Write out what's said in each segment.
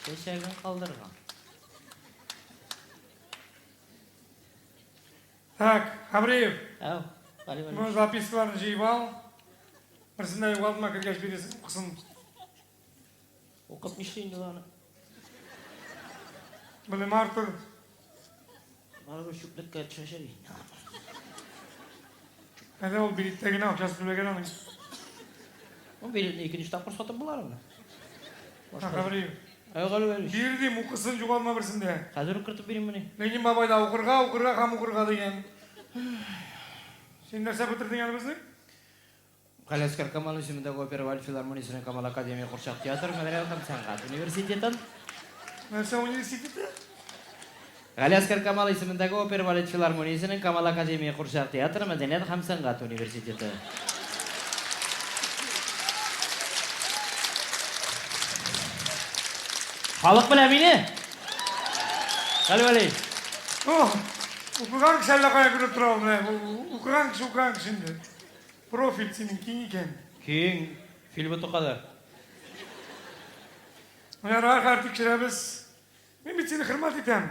Чәчәген калдырган. Так, Хабриев. Әү, Гали Бу Вәлиевич. запискаларны җыеп ал. Берсен дә югалтма, кергәч бирерсең, укысын. Укып нишли инде ул аны? Белем артыр. Барыбер чүплеккә төшәчәк инде. Әле ул билеттә генә акчасы түләгән аның. Ул билетны икенче тапкыр сатып була аны. Башка. Хабриев. Әй, Гали Вәлиевич. Бир дим, укысын, югалма берсен дә. Хәзер үк кертеп бирим мени? Ленин бабай да укырга, укырга һәм укырга дигән. Син нәрсә бетердең әле безнең? Галиәсгар Камал исемендәге опера балет филармониясенең Камал академия курчак театры мәдәният һәм сәнгать университетын. Нәрсә университеты? Галиәсгар Камал исемендәге опера балет филармониясенең Камал академия курчак театры мәдәният һәм сәнгать университеты. Халык белә мине! Гали Вәлиевич. О, укыган кеше әллә кая күреп тора ул менә. Укыган кеше укыган кеше инде. Профиль синең киң икән. Киң, фил боты кадәр. Ярар, хәзер тикшерәбез. Мин бит сине хөрмәт итәм.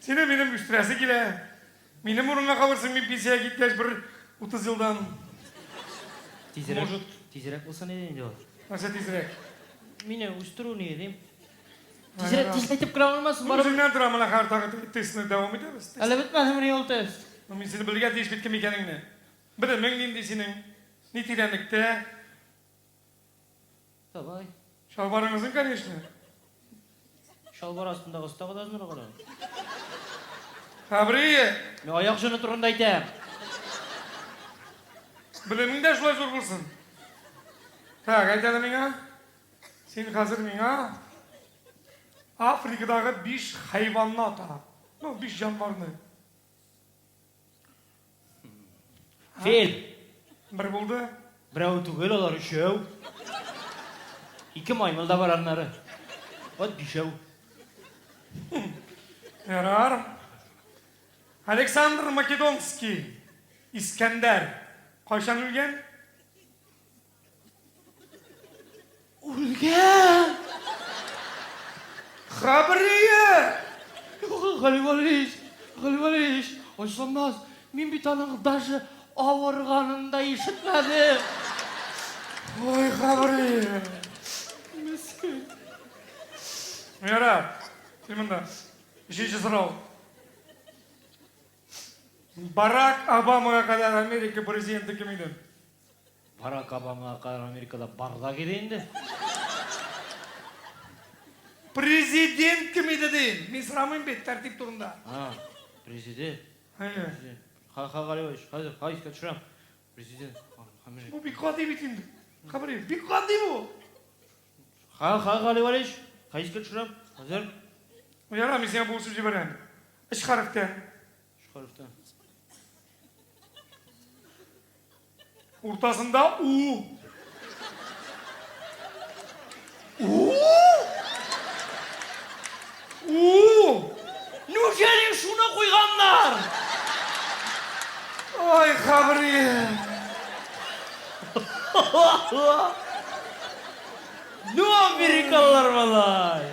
Сине минем үстерәсе килә. Минем урынга калырсың, мин пенсиягә киткәч бер 30 елдан. Тизрәк, Может. тизрәк булсын иде инде ул. Нәрсә тизрәк? Мине үстерү ни дим. Тизрәк, тизләтеп кенә алмасын, барыбер. Үзеңнән тора, менә хәзер тагы тестны дәвам итәбез. Әле бетмәдемени ул тест? Ну, мин сине белергә тиеш бит кем икәнеңне. Белемең нинди синең? Ни тирәнлектә? Давай. Чалбарың озын, конечно. Чалбар астындагы тагы да озынрак әле. Хәбрие! Мин аяк җоны турында әйтәм. Белемең дә шулай зур булсын. Так, әйт әле миңа. Син хәзер миңа Африкадагы биш хайванны ата. Ну, биш җанварны. Фил. Бер булды. Берәү түгел, алар өчәү. Ике маймыл да бар аннары. Вот бишәү. Ярар. Александр Македонский, Искәндәр, кайчан үлгән? Үлгән! Хәбрие! Гали Валиевич, Гали Валиевич, ачуланмас, мин бит аның даже авырганын да ишетмәдем. Ой, Хәбрие! Мескен. Ярар, син монда. Өченче сорау. Барак Обамага кадәр Америка президенты кем иде? Барак Обамага кадәр Америкада бардак иде инде. Президент кем иде дим? Мин сорамыйм бит тәртип турында. А, президент. Әйе. Ха, ха, Галиевич, хәзер, ха, искә төшерәм. Президент. Бу бик гади бит инде. Хәбәр, бик гади бу. Ха, ха, Галиевич, ха, искә төшерәм. Хәзер. Ярар, мин сиңа булышып җибәрәм. Өч хәрефтән. Өч хәрефтән. Уртасында У. У? У! Неужели шуны куйганнар? Ай, Хабри! Ну, америкалылар малай!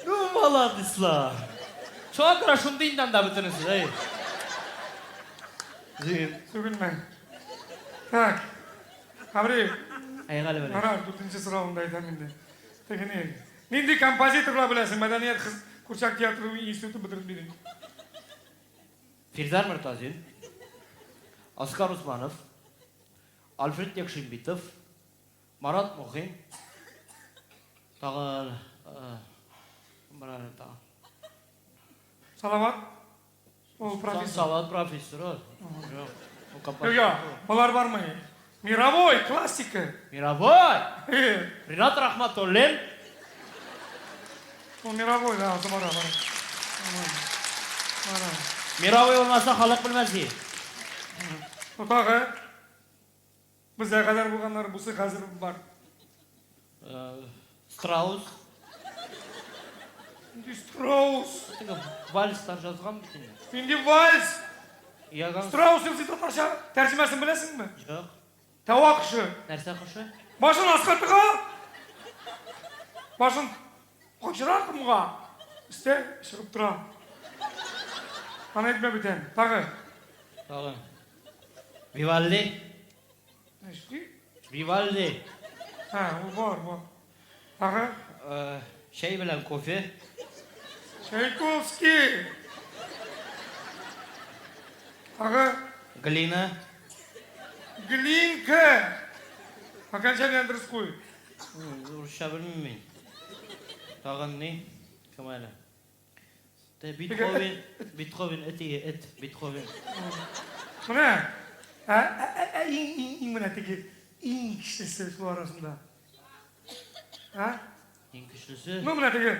Ну, молодецлар! Шуңа күрә шундый инде анда бөтенесе, әй. Зин. Сүгенмә. Так. Хабри. Әй, Гали Вәлиевич. Кара, дүртенче соравымда әйтәм инде. Теге ни? Нинди композиторлар беләсең? Мәдәният хыз курчак театры институтын бетереп дидең. Фирзар Мортазин, Оскар Усманов, Альфред Якшимбитов, Марат Мухин, тагын, кем бар әле тагын? Салават? Ул профессор. Салават профессор ул. Юк, ул композитор. Юк, алар бармый. Мировой, классика. Мировой! Ринат Рахматуллин. Ул мировой, да, бара, бара. Бара. Мировой булмаса, халык белмәс ди. Ну, тагы. Безгә кадәр булганнар, бусы хәзер бар. Страус. Нинди страус? Теге вальслар язган бит инде. Нинди вальс? Яган. Страус син татарча тәрҗемәсен беләсеңме? Юк. Тава кошы. Нәрсә кошы? Башын аска тыга. Башын качыра комга, өстә чыгып тора. Аны әйтмә бүтән. Тагы. Тагы. Вивальди. Нәшти? Вивальди. Һа, ул бар, бар. Тагы. Э, чәй белән кофе. Чайковский. Тагы. Глина. Глинка. Окончательно дөрес куй. Урысча белмим мин. Тагын ни? Кем әле? Бетховен, Бетховен эт ие, эт, Бетховен. Менә, ә, ә, ә, ә, иң, иң, иң менә теге иң көчлесе шул арасында. Ә? Иң көчлесе? Ну, менә теге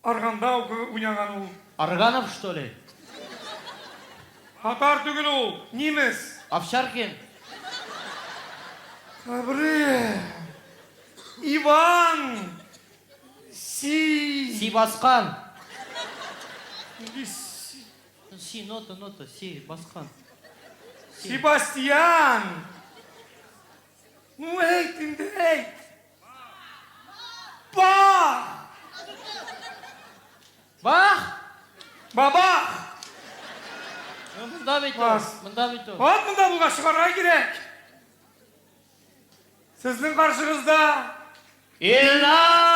арганда уйнаган ул. Арганов, что ли? Татар түгел ул, немец. Овчаркин. Кабры. Иван. Си. Си баскан. Нинди си? Си, нота, нота, си, баскан. Себастьян. Ну әйт инде, әйт. Бах! Бах! Бабах! Ну, монда бит ул. Бас. Монда бит ул. Ат монда булгач чыгарга кирәк. Сезнең каршыгызда Илнар!